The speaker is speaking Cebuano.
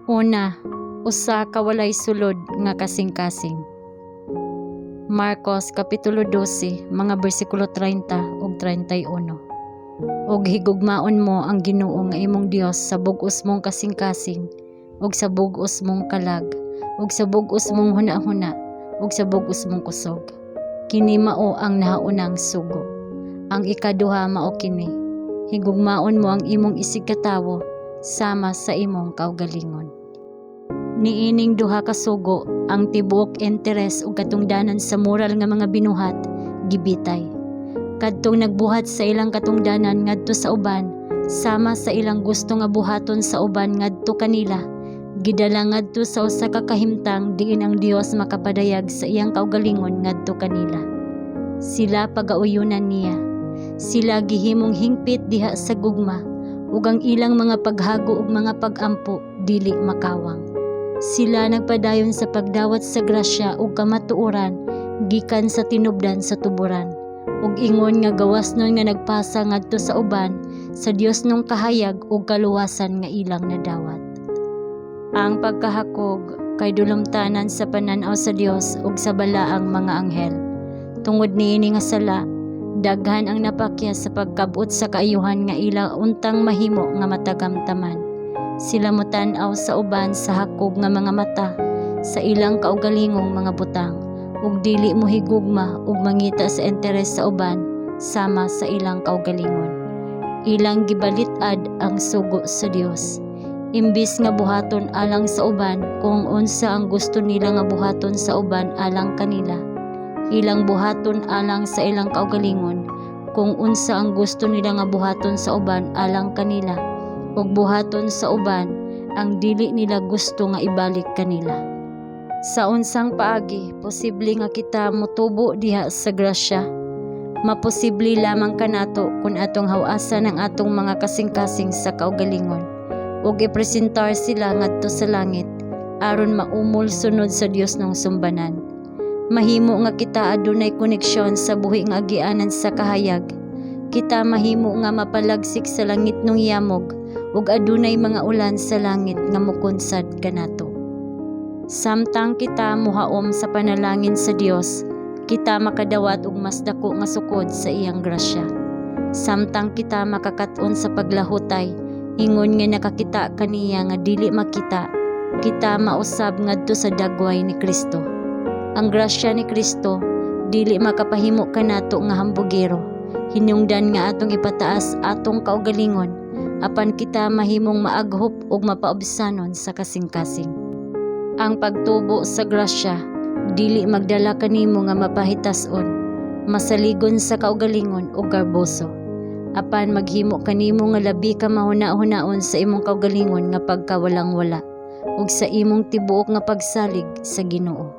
Una, usa ka walay sulod nga kasing-kasing. Marcos Kapitulo 12, mga bersikulo 30 ug 31. Ug higugmaon mo ang Ginoo nga imong Dios sa bug-os mong kasing-kasing ug sa bug-os mong kalag ug sa bug-os mong hunahuna ug sa bug-os mong kusog. Kini mao ang nahaunang sugo. Ang ikaduha mao kini: Higugmaon mo ang imong isigkatawo sama sa imong kaugalingon. Niining duha ka sugo, ang tibuok interes ug katungdanan sa moral nga mga binuhat gibitay. Kadtong nagbuhat sa ilang katungdanan ngadto sa uban sama sa ilang gusto nga buhaton sa uban ngadto kanila, gidala ngadto sa usa ka kahimtang diin ang Dios makapadayag sa iyang kaugalingon ngadto kanila. Sila pagauyunan niya. Sila gihimong hingpit diha sa gugma ug ang ilang mga paghago ug mga pag-ampo dili makawang. Sila nagpadayon sa pagdawat sa grasya ug kamatuoran gikan sa tinubdan sa tuburan ug ingon nga gawasnon nga nagpasa ngadto sa uban sa Diosnong kahayag ug kaluwasan nga ilang nadawat. Ang pagkahakog kay dulumtanan sa panan-aw sa Dios ug sa balaang mga anghel. Tungod niini nga sala, daghan ang napakyas sa pagkab-ot sa kaayuhan nga ila untang mahimo nga matagamtaman. Sila motan-aw sa uban sa hakog nga mga mata sa ilang kaugalingong mga butang ug dili mohigugma ug mangita sa interes sa uban sama sa ilang kaugalingon. Ilang gibalit-ad ang sugo sa Dios. Imbis nga buhaton alang sa uban kung unsa ang gusto nila nga buhaton sa uban alang kanila, ilang buhaton alang sa ilang kaugalingon kung unsa ang gusto nila nga buhaton sa uban alang kanila ug buhaton sa uban ang dili nila gusto nga ibalik kanila. Sa unsang paagi posible nga kita motubo diha sa grasya? Maposible lamang kanato kung atong hawasan ang atong mga kasing-kasing sa kaugalingon ug ipresentar sila ngadto sa langit aron maumol sunod sa Diosnong sumbanan. Mahimo nga kita adunay koneksyon sa buhi nga agianan sa kahayag. Kita mahimo nga mapalagsik sa langitnong yamog ug adunay mga ulan sa langit nga mokonsad kanato. Samtang kita mohaom sa panalangin sa Dios, kita makadawat og mas dako nga sukod sa iyang grasya. Samtang kita makakat-on sa paglahutay, ingon nga nakakita kaniya nga dili makita, kita mausab ngadto sa dagway ni Kristo. Ang grasya ni Kristo dili makapahimo kanato nga hambugero. Hinungdan nga atong ipataas atong kaugalingon, apan kita mahimong maaghop ug mapaubsanon sa kasing-kasing. Ang pagtubo sa grasya dili magdala kanimo nga mapahitas-on, masaligon sa kaugalingon o garboso. Apan maghimo kanimo nga labi ka mahuna-hunaon sa imong kaugalingon nga pagkawalang-wala ug sa imong tibuok nga pagsalig sa Ginoo.